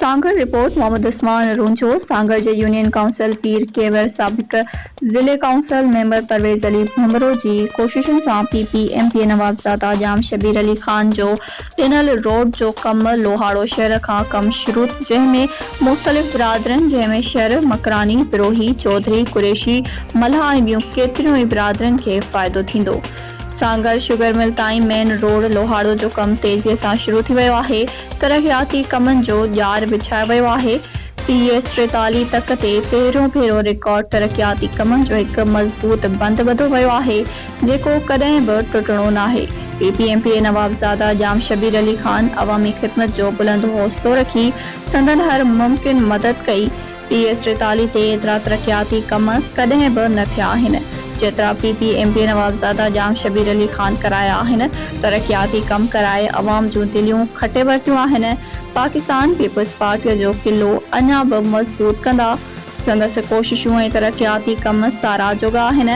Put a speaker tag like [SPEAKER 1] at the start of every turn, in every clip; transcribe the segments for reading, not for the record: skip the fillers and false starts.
[SPEAKER 1] Sanghar, report, Muhammad Usman Ronjho, Sanghar جي union council پير cure سابق ضلعي ڪائونسل ميمبر پرويز علي ڀنڀرو جي ڪوششن سان P P M P A Nawabzada Jam Shabbir Ali Khan جو ڏنل روڊ جو ڪم لوهاڙو شهر کان ڪم شروع جنهن ۾ مختلف برادرين جنهن ۾ شر، مڪراني، بروهي، چوڌري، قريشي، ملاح ۽ ٻيون ڪيتريون ئي برادرين کي فائدو ٿيندو. سانگهڙ شگر مل تائين مين روڊ لوهاڙو جو ڪم تيزي سان شروع ٿي ويو آهي، ترقياتي ڪمن جو ڄار وڇايو ويو آهي، پي ايس 43 تڪ تي پهريون ڀيرو رڪارڊ ترقياتي ڪمن جو هڪ مضبوط بند ٻڌو ويو آهي، جيڪو ڪڏهن به ٽٽڻو ناهي. P P M P A Nawabzada Jam Shabbir Ali Khan عوامي خدمت جو بلند حوصلو رکي سندن هر ممڪن مدد ڪئي، پي ايس 43 تي ايترا ترقياتي ڪم ڪڏهن به نه ٿيا آهن، جيترا P P M P Nawabzada Jam Shabbir Ali Khan ڪرايا آهن، ترقياتي ڪم ڪرائي عوام جون دليون کٽي ورتيون آهن، پاڪستان پيپلز پارٽيء جو قلعو اڃا به مضبوط ڪندا، سندس ڪوششون ۽ ترقياتي ڪم ساراهه جوڳا آهن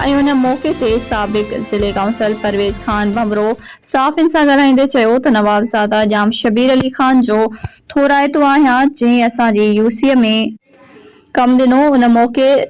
[SPEAKER 1] ۽ ان موقعي تي سابق ضلعي ڪائونسل پرويز خان ڀنڀرو صحافين سان ڳالهائيندي چيو ته نوابزاده ڄام شبير علي خان جو ٿورائتو آهيان جنهن اسان جي يو سي ۾ ڪم ڏنو ان موقعي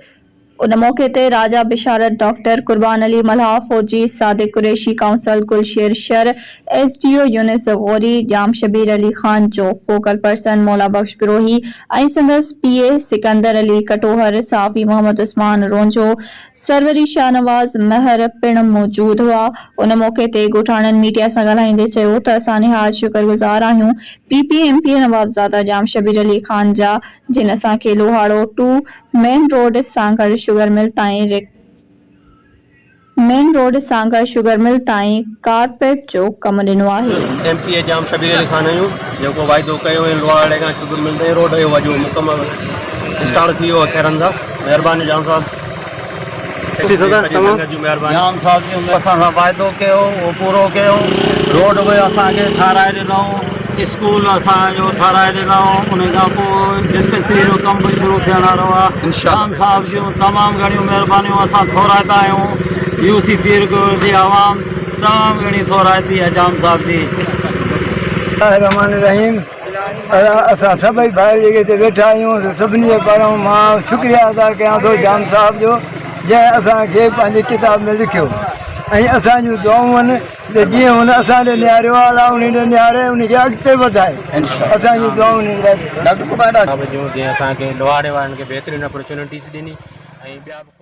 [SPEAKER 1] ان موقعي تي راجا بشارت، ڊاڪٽر قربان علي ملاح، فوجي Sadiq Qureshi, council Gulsher Shar, S D O Younis Ghauri, Jam Shabbir Ali Khan جو فوڪل پرسن مولا بخش بروهي ۽ سندس پي اي سڪندر علي ڪٽوهر، صحافي محمد عثمان رونجهو، سروري شاهنواز مهر پڻ موجود هئا. ان موقعي تي ڳوٺاڻن ميڊيا سان ڳالهائيندي چيو ته اسان نهايت شڪر گذار آهيون P P M P A Nawabzada Jam Shabbir Ali Khan جا جن اسان کي Loharo to main road Sanghar sugar mill تائين main road Sanghar sugar mill تائين ڪارپيٽ جو ڪم ڏنو آهي.
[SPEAKER 2] M P A Jam Shabbir Ali Khan آهيون جيڪو واعدو ڪيو هئين لوهاڙي کان شگر مل تائين روڊ اهو اڄ مڪمل اسٽارٽ ٿي ويو آهي خيرن سان مهرباني ڄام صاحب.
[SPEAKER 3] ڄام صاحب جن اسان سان واعدو ڪيو اهو پورو ڪيو روڊ به اسان کي ٺاراهي ڏنائون اسڪول اسان جو ٺاراهي ڏنائون ان کان پوء ڊسپينسري جو ڪم به شروع ٿيڻ وارو آهي ڄام صاحب جون تمام گهڻيون مهربانيون اسان ٿورائتا آهيون يو سي پير گور جي عوام تمام گهڻي ٿورائتي آهي ڄام صاحب جي.
[SPEAKER 4] الله الرحمٰن الرحيم ادا اسان سڀئي ڀائر جيڪي هتي ويٺا آهيون سو سڀني جي پاران مان شڪريه ادا ڪيان ٿو جان صاحب جو جنهن اسان کي پنهنجي ڪتاب ۾ لکيو ۽ اسان جون دعائون آهن ته جيئن هن اسان ڏي نهاريو آهي الله انهي ڏي نهاري ان کي اڳتي وڌائي اسان جون دعائون انهي لاء
[SPEAKER 5] صاحب جون جنهن اسان کي لوهاڙي وارن کي بهترين اپرچونٽيز ڏني ۽ ٻيا به.